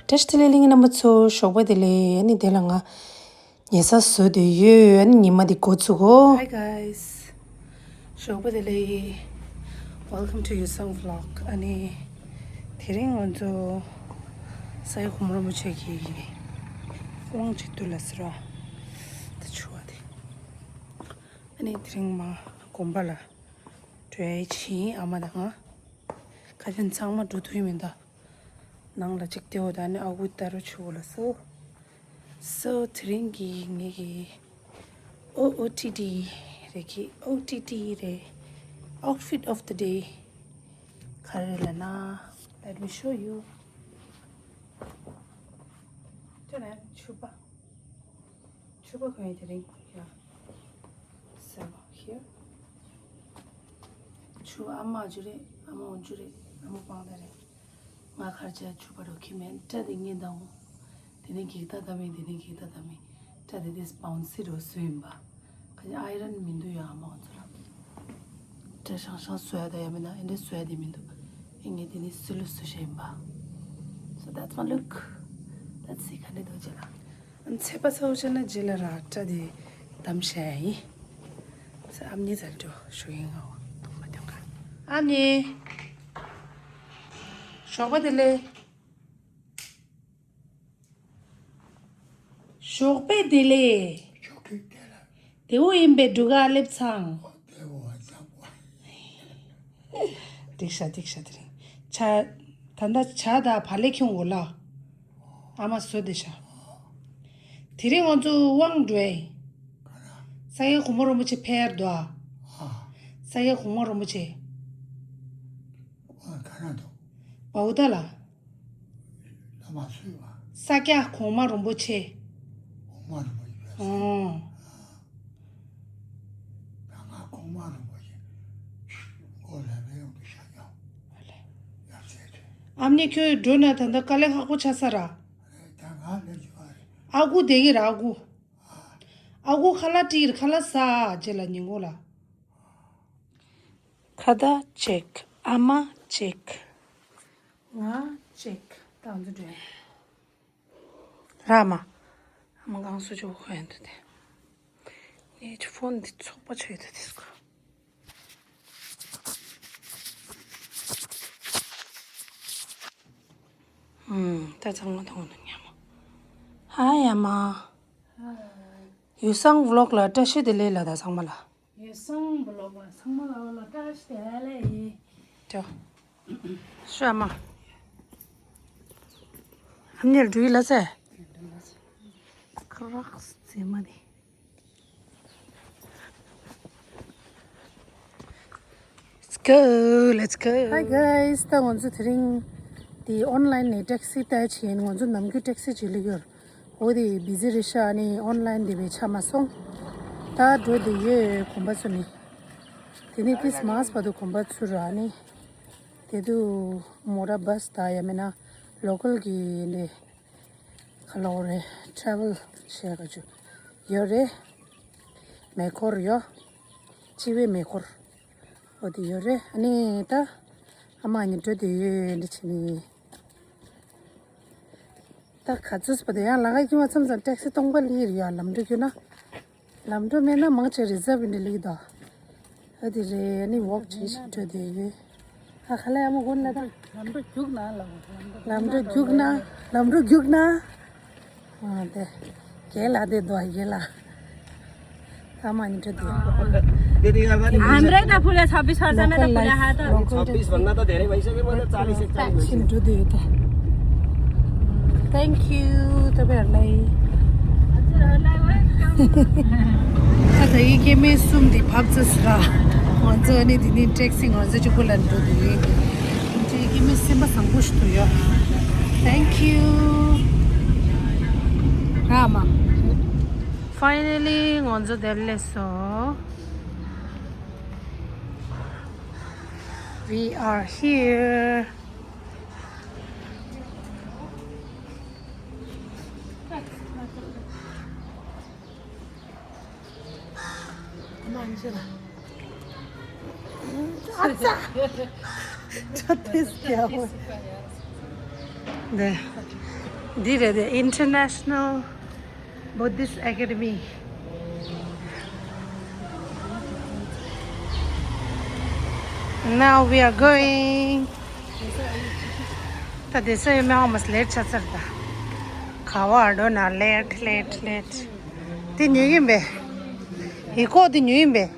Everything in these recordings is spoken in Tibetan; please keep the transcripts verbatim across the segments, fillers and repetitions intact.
བཀྲ་ཤིས་བདེ་ལེགས། ལྷན་རྒྱས་རྣམ་པ་ཚོ་ཞོགས་པ་བདེ་ལེགས། ཨ་ནི་དེ་ལ་ང་ཉལ་ས་བཟོས་བསྡད་ཡོད། ཨ་ནི་ཉི་མ་འདི་འགོ་ཚུགས་གོ། Hi guys. ཞོགས་པ་བདེ་ལེགས། Welcome to Yusang vlog. ཨ་ནི་དེ་རིང་ང་ཚོ་ས་སྐྱ་གོང་མ་རིན་པོ་ཆེ་གི་དབང་ཆེ་བསྡུ་ལ་ཟེར་བ་དེ་ཆུ་བ་དེ། ཨ་ནི་དེ་རིང་མ་དགོན་པ་ལ་འགྲོ་ཡ་ཕྱིན། ཨ་མ་དང་ང་། ཁ་ཅན་ཚང་མ་འགྲོ་ཐུབ་མི་འདུག་ནང་ལ་གཅིག་བསྡད་ཡོད། ད་ནི་ཨ་ཁུ་ད་རུ་ཆུ་བོ་ལ་སོ། So དེ་རིང་གི་ངེད་ཀྱི་ཨོ་ཨོ་ཊི་ཊི་རེད། ཀྱི་ཨོ་ཊི་ཊི་རེད། Outfit of the day ག་རེ་ལབ་ན། Let me show you. ཅོ་ན་ཕྱུ་པ། ཕྱུ་པ་གོན་ཡ་དེ་རིང་ཡ། So here. ཕྱུ་པ་ཨ་མ་འཇུ་རེད། ཨ་མ་འོ་འཇུ་རེད། ཨ་མ་པང་ད་རེད། ང་ཁར་ཆ་ཕྱུ་པ་རོ་ཁྱི་མེན། སྐྲ་དེ་ངས་འདང་། དེ་ནས་གེག་ད་ད་མེད། དེ་ནས་གེག་ད་ད་མེད། སྐྲ་དེ་དེ་སྤང་སི་རོ་སུ་ཡིན་པ། ཁ་ཆ་ཨའི་རན་མི་འདུག་ཡ། ཨ་མ་འོ་ཚོ་ར། སྐྲ་ཤང་ཤང་སོ་ཡ་ད་ཡ་མེད་ན་ཨེ་འདྲ་སོ་ཡ་དེ་མི་འདུག་ཨེ་ངས་དེ་ནས་སུ་ལུ་སུ་ཤེས་ཡིན་པ། So that's my look. Let's see ག་འདྲ་འདུག་ཅེ་ལ། ཚད་པ་ཚ་བོ་བྱས་ན་རྗེས་ལ་ར་སྐྲ་དེ་བསྡམས་བྱས་ཡིན། ས་ཨ་མྱེས་ཚར་འགྲོ་ཞུ་ཡིན་ང་བ་དུང་མ་དུང་ག་ཨ་མྱེས། ཞོགས་པ་བདེ་ལེགས། ཞོགས་པ་བདེ་ལེགས། ཞོགས་པ་བདེ་ལེགས། བདེ་བོ་ཡིན་པའི་འབྲུ་ག་སླེབས་ཚང་། བདེ་བོ་བ་ཚང་བ། འགྲིག་ཤག་འགྲིག་ཤག་དེ་རིང་ཇ། ད་ལྟ་ཇ་དང་བག་ལེབ་ཁྱོང་འོ་ལ། ཨ་མ་བཟོ་བསྡད་ཤག་དེ་རིང་ང་ཚོ་དབང་འགྲོ་ཡ་ཡིན། ས་སྐྱ་གོང་མ་རིན་པོ་ཆེ་ཕེབས་འདུག་ཨ། ས་སྐྱ་གོང་མ་རིན་པོ་ཆེ། དབང་ག་ན་འདུག་བའུ་ཏ་ལ། བླ་མ་སུས་བ། ས་སྐྱ་གོང་མ་རིན་པོ་ཆེ། གོང་མ་རིན་པོ་ཆེ་ཕེབས་སོང་། ཨོ། ད་ང་གོང་མ་རིན་པོ་ཆེ་མགོ་ལ་མེ་ཡོང་དུ་ཤ་ཉོ། ཨ་ལེ། ཡར་ཟེར་དུས། ཨ་མྱེས་ཁྱོད་འགྲོ་ན་ད་ལྟ་དཀའ་ལས་ཁག་པོ་ཆགས་ས་ར། རེད། ད་ང་ལས་ཀྱི་བ་རེད། ཨ་ཁུ་བསྡད་ཀྱི་ར་ཨ་ཁུ། ཨ་ཁུ་ཁ་ལག་སྤྲད་ཀྱི་ར། ཁ་ལག་ཟ་རྗེས་ལ་ཉིན་གུང་ལ། ཁ་བརྡ་ཅེག་ཨ་མ་ཅེག་ང་ཅེག་ཏང་ཙུ་འདྲེན། ར་མ། ཨ་མ་གང་སུ་ཅོ་ཁོ་ཡན་དུ་དེ། ངའི་ཕོན་འདི་ཚོགས་པ་ཆོས་དུ་དེ་སྐོ། ཨུམ། ད་ཚང་མ་མཐོང་འདུག་སྙམ་མོ། ཧ་ཡ་མ། ཡུ་སང་ཝི་ལོག་ལ་བཀྲ་ཤིས་བདེ་ལེགས་ལ་ད་ཚང་མ་ལ། ཡུ་སང་ཝི་ལོག་ལ་ཚང་མ་ལ་བ་ལ་བཀྲ་ཤིས་བདེ་ལེགས། ཅོ། ཤ་མ། ཨ་མྱེས་འགྲོ་ཡི་ལ་ཟེ། ཁ་རག་ཟེ་མ་ནི། Let's go, let's go. Hi guys. ད་ང་ཚོ་དེ་རིང་དེ་ཨོན་ལན་ནས་ཊེག་སི་ལྟ་ཕྱིན། ང་ཚོ་ནམ་རྒྱུན་ཊེག་སི་བྱེད་ལེ་ཡོད། འོ་དེ་བི་ཛི་རེད་ཤག་ཨ་ནི་ཨོན་ལན་དེ་བས་ཆ་མ་སོང་། ད་འགྲོ་དེ་ཡོད་གོམ་པ་ཚུར་ནས། དེ་ནས་ཏིས་མ་ཟ་བར་དུ་གོམ་པ་ཚུར་ར་ཨ་ནི། དེ་དུ་མོ་ར་བྷ་སི་ད་ཡ་མེད་ན་ལོ་ཀལ་གི་འདི་ག་ལོག་རེད། ཊེ་རེ་ཝལ་བྱེད་ག་ཅུ་ཡོད་རེད། མེ་འཁོར་ཡོད། སྤྱི་བའི་མེ་འཁོར། འོ་དེ་ཡོད་རེད། ཨ་ནི་ད་ཨ་མ་ཨ་ནི་འགྲོ་དེ་ཡོད་འདི་བྱེད་ནི། ད་ག་ཚོད་པ་དེ་ཡང་ལང་ཀ་ཁྱིམ་མཚམས་མཚམས་ཊེག་སི་སྟོང་པ་ལི་རེད་ཡ། ལམ་འགྲོ་རྒྱུ་ན། ལམ་འགྲོ་མེད་ན་མང་ཆེ་རི་ཛརབ་ཡིན་འདྲ་ལིག་དོ། ཨ་དེ་རེད། ཨ་ནི་ཝོག་བྱེད་བཞིན་འགྲོ་དེ་ཡོད། ཨ་ཁ་ལ་ཡ་མོ་གོན་ལ་ད། ལམ་འགྲོ་རྒྱུག་ན་ལ། ལམ་འགྲོ་རྒྱུག་ན། ལམ་འགྲོ་རྒྱུག་ན། ཨ་དེ། རྒྱལ་ལ་དེ་དོ་རྒྱལ་ལ། ད་མ་ནི་འགྲོ་དེ། अंदर ही था फूले छब्बीस वर्ष में तो फूले हाथ। छब्बीस भन्दा त धेरै भइसक्यो। मैले चालिस एकचालिस भइसक्यो। Thank you तपाईंहरूलाई। ད་ཡི་ཀེ་མེ་གསུམ་དེ་བབས་ཚེ་སུ་ར། ང་ཚོ་ནི་དེ་ནི་ཊེག་སི་ང་ཚོ་གཅིག་པུ་ལ་འགྲོ་དུ་ཡོད། ཀེ་མེ་སེམས་པ་བཟང་པོ་ཞིག་ཏུ་ཡོད། Thank you ར་མ། Finally ང་ཚོ་དེར་སླེབས་སོང་། We are here. ཨ་ཙ། ད་ཏེས་ཀྱ་བོ། འདི། འདི་རེད་དེ། International Buddhist Academy. Now we are going. ད་དེ་ས་ཡོད་མེད་ཧ་མ་ལེཊ་ཆགས་ཚར་ད། ག་བར་འགྲོ་ན་ལེཊ་ལེཊ་ལེཊ། དེ་ཉོས་ཡིན་པས། ཧི་ཀོ་དེ་ཉོས་ཡིན་པས།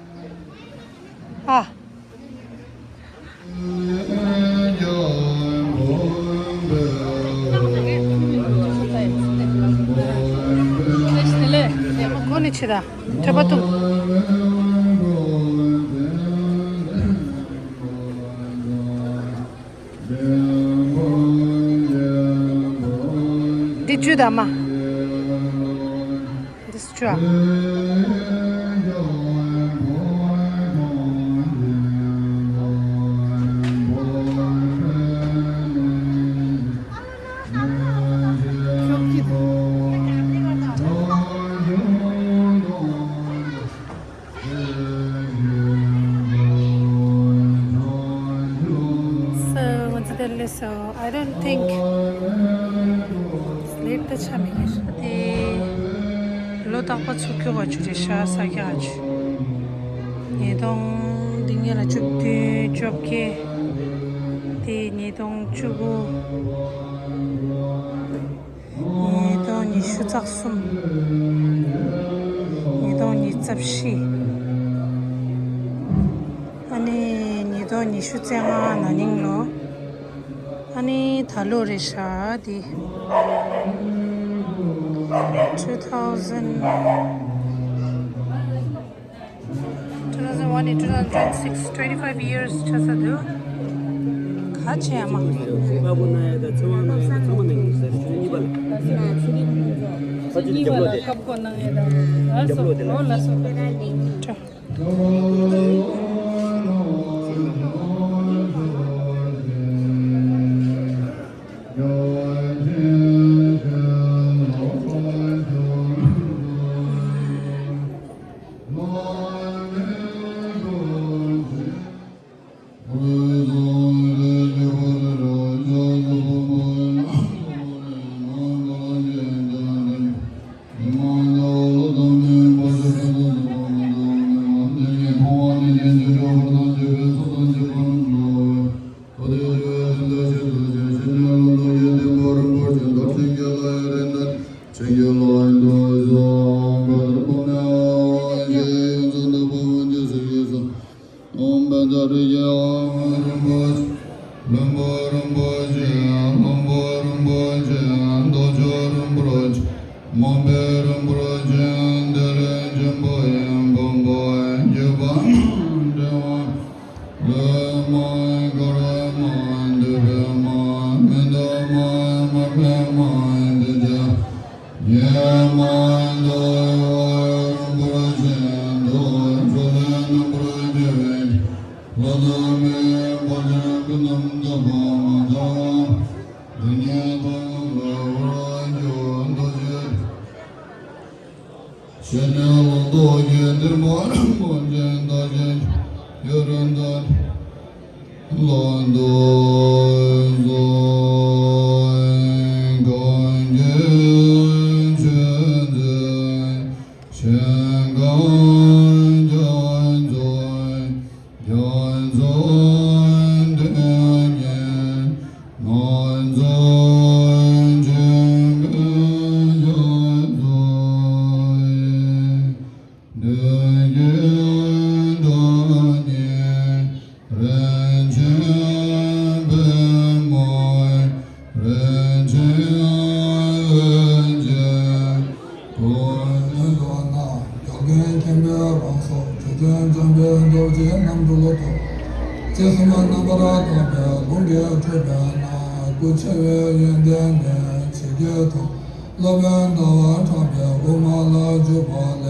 ཨ། ཁོ་ནི་ཆེ་ད། ཁྲེ་པ་ཏུ། འདི་བཅུ་དང་མ། འདི་བཅུ། So, ང་ཚོ་དེར་སླེབས་སོང་། I don't think it's late ད་ཆ་མེད་ཀྱི་རེད། དེ་ལོ་རྟག་པར་ཚུགས་ཀྱི་ག་ཚོད་རེད་ཤག་ས་ཀྱ་ག་ཚོད། ཉིས་སྟོང་འདི་ངེད་ལ་བཅུ་བདུན་བཅོ་བརྒྱད། དེ་ཉིས་སྟོང་བཅུ་དགུ། ཉིས་སྟོང་ཉི་ཤུ་རྩ་གསུམ། ཉིས་སྟོང་ཉི་ཤུ་རྩ་བཞི། ཨ་ནི་ཉིས་སྟོང་ཉི་ཤུ་རྩ་ལྔ་ན་ནིང་ལོ། ཨ་ནི་ད་ལོ་རེད་ཤག་འདི། two thousand two thousand one in two thousand twenty-six, twenty-five years ཆགས་ས་འདུག་ག་བྱེད་ཡ་མ། ཨོཾ་བཛྲ་རེ་ཡ་ཨོཾ་རིན་པོ་ཆེ། ལྷུན་པོ་རིན་པོ་ཆེ། ལྷུན་པོ་རིན་པོ་ཆེ། རྡོ་རྗེ་རིན་པོ་ཆེ། མུན་པའི་རིན་པོ་ཆེ། བདེ་ལེགས་ཆེན་པོ་ཡི་བུམ་པ། བརྒྱུད་པ་འབྲིང་བ། ལྷ་མ་གར་མ་འདུས་པའི་མ། མི་འདུག་མ་མར་པའི་མ་འདི་ཅག་ཉེ་མ་དང་རིན་པོ་ཆེ་དང་ཕྱོགས་ལས་རྣམ་པར་རྒྱལ་བའི་ལྷ་དང་མིའི་བར་ཆད་ཀུན་རྣམས་དག་པར་མ་ཚོགས། དེ་ཉིད་དང་འདྲ་བར་གྱུར་རྡོ་རྗེ། ཞལ་ནས་ལོངས་སྟོབས་ཀྱི་ཏིལ་མར་ཕོན་ཆེན་དག་ཅན་གྱི་ཡུན་རིང་དུ་ལོངས་སུ་གསོལ། གང་གི་ཆོས་འཛིན་ཞིང་ཁམས་རྒྱ་མཚོའི་རྒྱ་མཚོ་འདི་ཉིད། ང་ཚོ་ཆོས་ཀྱི་རྒྱ་མཚོ་ཡི། འདོད་ཀྱི་བདག་ཉིད་རིན་ཆེན་པདྨོ། རིན་ཆེན་འོད་ཀྱི་གོས། མདུན་དུ་ན་རྒྱ་མགོན་མཁྱེན་པའི་རང་གཟུགས། རྗེ་བཙུན་འཇམ་དཔལ་རྡོ་རྗེ་རྣམ་འཕྲུལ་དུ། ཅེས་གསུངས་པ། རྣམ་པར་དག་པའི་ལུང་གིས་འཕྲོས་པས་ན། སྐུ་ཆེ་བའི་ཡོན་ཏན་ནི་ཇི་སྐད་དུ། སློབ་དཔོན་ཟླ་བ་གྲགས་པའི་དབུ་མ་ལ་འཇུག་པ་ལས།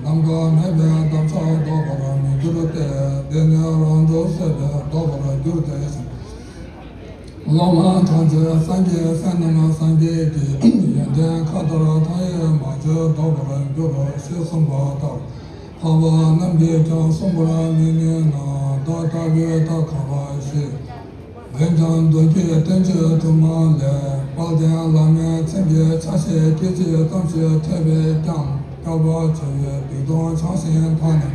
ནམ་མཁའ་མེད་པའི་འདབ་ཆགས་ལྡོག་པར་མི་འགྱུར་ཏེ། འདི་ནི་རང་གྲོལ་སྲེད་པས་ལྡོག་པར་འགྱུར་ཏེ། སློབ་མ་ཐམས་ཅད་སངས་རྒྱས་བསོད་ནམས་སངས་རྒྱས་ཀྱི་ཡོན་ཏན་མཁའ་ལྟར་མཐའ་ཡས་མ་བརྗོད་ལྡོག་པར་འགྱུར་རོ་ཞེས་གསུངས་པ་ལྟར། འཕགས་པ་རྣམས་ཀྱིས་ཀྱང་གསུང་བར་མི་ནུས་ན། བདག་ལྟ་བུས་ད་ག་འདྲ་ཞིག་འོན་ཀྱང་མདོ་རྒྱུད་བསྟན་བཅོས་དུ་མ་ལས། དཔལ་ལྡན་བླ་མའི་མཚན་གྱི་ཆ་ཤས་སྐད་ཅིག་ཙམ་ཞིག་ཐོས་པས་ཀྱང་བསྐལ་པ་བྱེ་བའི་སྡིག་ལྟུང་བྱང་ཞིང་དག་ནས།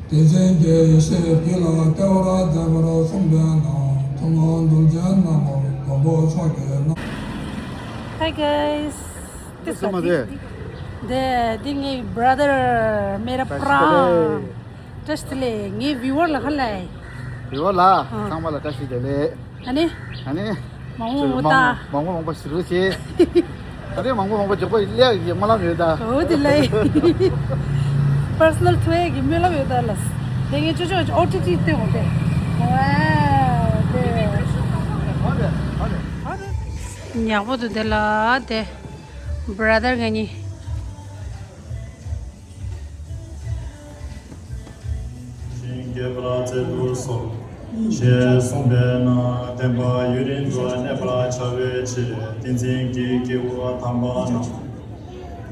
བདེ་ཆེན་གྱི་ཡེ་ཤེས་རྒྱུད་ལ་སྐྱེ་བར་མཛད་པར་གསུངས་པས་ན། ཐུན་མོང་གདུལ་བྱའི་རྣམ་པར་མགོན་པོ་མཆོག་གི་རྣམ། Hi guys. This is my day. The, the ངའི་brother, मेरा भ्रा. བཀྲ་ཤིས་བདེ་ལེགས། ངའི་viewer ལ་ཁ་ལ། viewer ལ་ཨ། ཚང་མ་ལ་བཀྲ་ཤིས་བདེ་ལེགས། ཨ་ནི། ཨ་ནི། མང་པོ་མང་པོ་ད། མང་པོ་མང་པོ་ཞུ་རོགས་བྱེད། ད་རེས་མང་པོ་མང་པོ་འཇོག་པ་ལས་ཀྱི་སྨོན་ལམ་ཡོད་ད། འོ་དེ་ལས། Personal ཐུ་ཨེ་གི་སྨོན་ལམ་ཡོད་ད་ལ། དེ་ངས་ཅོ་ཅོ་ཨོ་ཊི་ཊི་སྟེ་འོ་དེ། ཨ་དེ། ཉག་པོ་དུ་དེ་ལ་དེ། Brother ང་གཉིས། ཞིང་སྐྱེ་བར་མཛད་དུ་གསོལ། ཞེས་གསུངས་པས་ན། བསྟན་པ་ཡུན་རིང་དུ་གནས་པར་བྱ་བའི་ཕྱིར། བསྟན་འཛིན་གྱི་སྐྱེས་བུ་དམ་པ་རྣམས།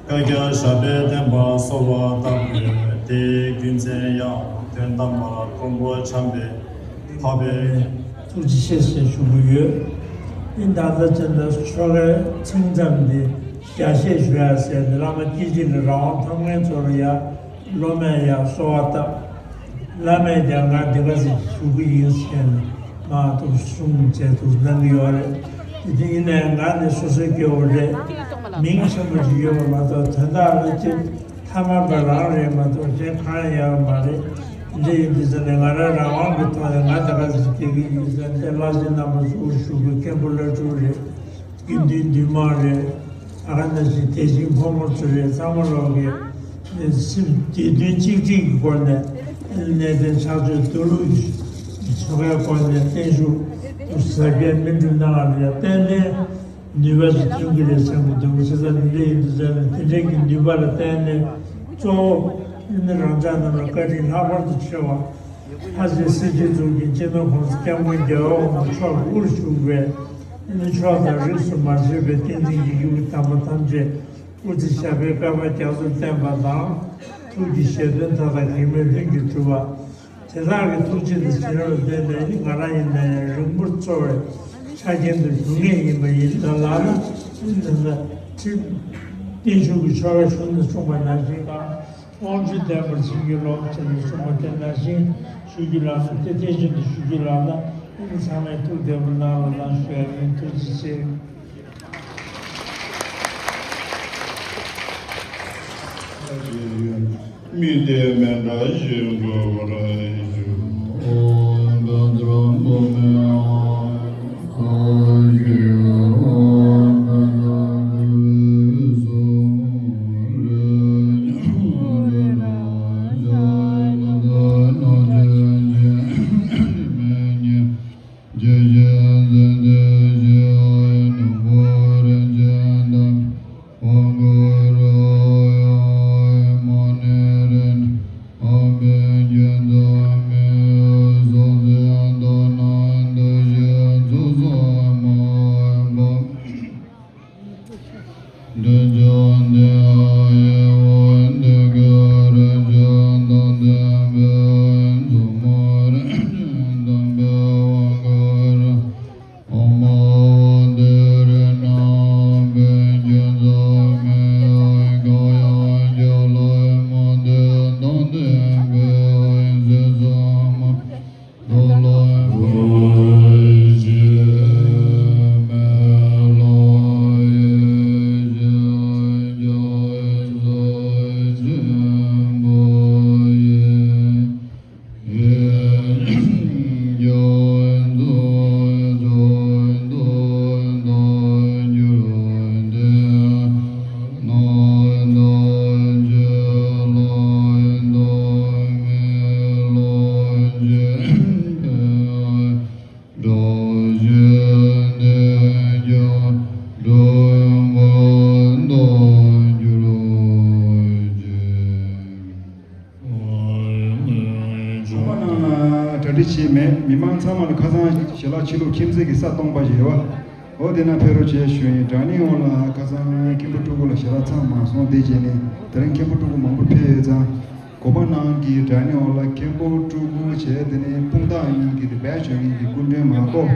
བཀའ་རྒྱ་ཞབས་པད་བརྟན་པར་གསོལ་བ་བཏབ་པས། དེའི་རྒྱུ་མཚན་ཡང་དོན་དམ་པར་མགོན་པོ་བྱམས་པས་འཕགས་པའི། ཐུགས་རྗེ་ཆེ་ཞེས་ཞུ་གི་ཡོད། ཨིན་ད་ལྟ་ཅན་དུ་ཆོ་གའི་ཚིག་མཚམས་འདི་རྒྱས་བཤད་ཞུ་ཡ་ཟེར་ནས་བླ་མ་སྐྱེས་ཆེན་གྱི་རང་དབང་ཐོབ་མཁན་ཚོར་ཡ་སློབ་མས་ཡ་གསོལ་བ་བཏབ། བླ་མས་ཀྱང་ང་འདི་ག་ཟིག་ཞུ་གི་ཡིན་ཟེར་ནས་མ་གཏོགས་གསུང་བྱས་འདུག་གནང་གི་ཡོད་རེད། དེ་དེ་ཡིན་ནའི་ང་ནི་སོ་སོའི་སྐྱེ་བོ་རེད། མིང་ཆེན་པོ་ཞིག་ཡོད་པ་མ་གཏོགས་དོན་དག་ལ་ཅིག་ཐ་མལ་པ་རང་རེད་མ་གཏོགས་གཞན་གང་ཡང་ཡོད་མ་རེད། འདི་ཡིན་དུས་ཙམ་ནས་ང་རང་རང་དབང་གི་ཐོག་ནས་ང་ད་ག་ཟིག་སྐྱེ་གི་ཡིན་ཟེར་ཏེ་བླ་ཆེན་རྣམ་པ་ཚོ་ཞུ་དགོས། མཁན་པོ་བླ་སྤྲུལ་རེད། དགེ་འདུན་འདུས་མང་རེད། ད་ག་ནང་བཞིན་དད་ཅན་ཕོ་མོ་ཚོ་རེད། ཚང་མ་ལོག་གི་སེམས་བདེ་དོན་གཅིག་སྒྲིལ་གྱི་སྒོ་ནས་གནས་བརྟན་ཕྱག་མཆོད་མདོ་ལུགས་ཆོ་གའི་སྒོ་ནས་བརྟན་བཞུགས་ཟབ་རྒྱས་སྨིན་གྲུབ་གནང་བ་ལ་ཏན་ཏན། ནུས་པ་ཞིག་ཐོན་གྱི་རེད་བསམ་གྱི་འདུག་བྱས་ཙང་འདི་འདྲ་ཡིན་དུས་ཙང་ནས་དེ་འདྲའི་གི་ནུས་པ་ལ་བརྟེན་ནས་གཙོ་བོ་ཨ་ནི་རང་ཅག་རྣམས་ལ་བཀའ་དྲིན་ལྷག་པར་དུ་ཆེ་བ། ལྷ་རྗེ་སྲས་སྤྱོད་མཛུབ་ཀྱི་སྤྱི་ནོར་༸གོང་ས་༸སྐྱབས་མགོན་རྒྱལ་བ་དབང་པོ་མཆོག་གི་དབུར་བཞུགས་པའི་ཨ་ནི་མཆོག་དང་རིས་སུ་མ་ཆད་པའི་བསྟན་འཛིན་གྱི་སྐྱེས་བུ་དམ་པ་ཐམས་ཅད་སྐུ་ཚེ་ཞབས་པད་བསྐལ་པ་རྒྱ་མཚོར་བརྟན་པ་དང་། ཐུགས་ཀྱི་བཞེད་དོན་མཐའ་དག་གེགས་མེད་ལྷུན་གྱིས་གྲུབ་པ། དེ་དག་གི་ཐུགས་རྗེ་དང་བྱིན་རླབས་ལ་བརྟེན་ནས་ནི་ང་རང་ཡིན་ན་ཡང་རིང་པོར་འཚོ་བའི་ཆ་རྐྱེན་དུ་འགྱུར་ངེས་ཡིན་པ་ཡིན་ད་ལགས་ན། ཡིན་ད་ལ་ཁྲིད་བརྟན་བཞུགས་ཀྱི་ཆོ་ག་ཞུ་ནས་གསུངས་པ་ནང་བཞིན་དང་། དབང་ཆུ་ལྡན་པར་བྱིན་གྱིས་རློབས་ཟེར་ནས་གསུངས་པ་དེ་ནང་བཞིན་ཞུ་རྒྱུ་ལགས་ན། དེ་དེ་བཞིན་དུ་ཞུ་རྒྱུ་ལགས་ན། ཨ་ནི་ཚང་མས་ཐུགས་བདེ་པོ་གནང་རོགས་གནང་ཞུ་ཡ་ཡིན། ཐུགས་རྗེ་ཆེ། མི་དེ་མེ་འདྲ་ཞིག་འགྲོ་བར་འགྱུར། ཨོཾ་བཛྲ་བྷཱུ་མི་ཨཱཿ་ཚོགས་པ་ནང་ལ་གྲ་སྒྲིག་བྱས་མེད། མི་མང་ཚང་མ་ལ་ཁ་སང་ཞལ་ལག་ཕྱི་ལོགས་ཁྱིམ་མཚེས་ཀྱི་ས་སྟོང་པ་ཞིག་ཡོད་པ། འོ་དེ་ན་ཕེབས་རོགས་བྱས་ཞུ་ཡིན། དྲ་ནི་འོང་ལ་ཁ་སང་མཁན་པོ་སྤྲུལ་སྐུ་ལ་ཞལ་ལག་ཚང་མ་སོང་། དེ་རྗེས་ནས་དེ་རིང་མཁན་པོ་སྤྲུལ་སྐུ་མང་པོ་ཕེབས་ཡོད་ཙང་། གོ་པ་ནང་གི་དྲ་ནི་འོང་ལ་མཁན་པོ་སྤྲུལ་སྐུ་བྱས། དེ་ནས་སྤུངས་ཐང་གཉིས་ཀྱི་དེ་བེད་སྤྱོད་མཁན་གྱི་སྐུ་མགྲོན་མ་གཏོགས།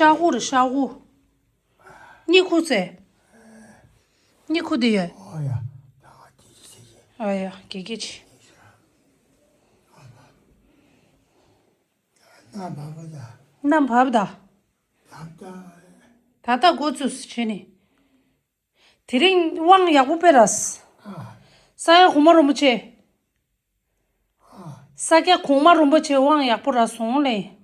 ཤ་ཝུ་རེད། ཤ་ཝུ། གཉིད་ཁུག་ཚེ། གཉིད་ཁུག་དེ་ཡོད། ཨོ་ཡ། ད་ང་དེ་ཅི་ཟེར་གྱི། ཨ་ཡ་དགེ་རྒན་ཆེ། ན་བ་བ་ད། ན་བབ་ད། ད་ད། ད་ལྟ་འགོ་ཚུགས་བྱས་ནས། དེ་རིང་དབང་ཡག་པོ་སྤེལ་ར། ཨ། ས་སྐྱ་གོང་མ་རིན་པོ་ཆེ། ཨ། ས་སྐྱ་གོང་མ་རིན་པོ་ཆེ་དབང་ཡག་པོ་ར་སོང་ལེ།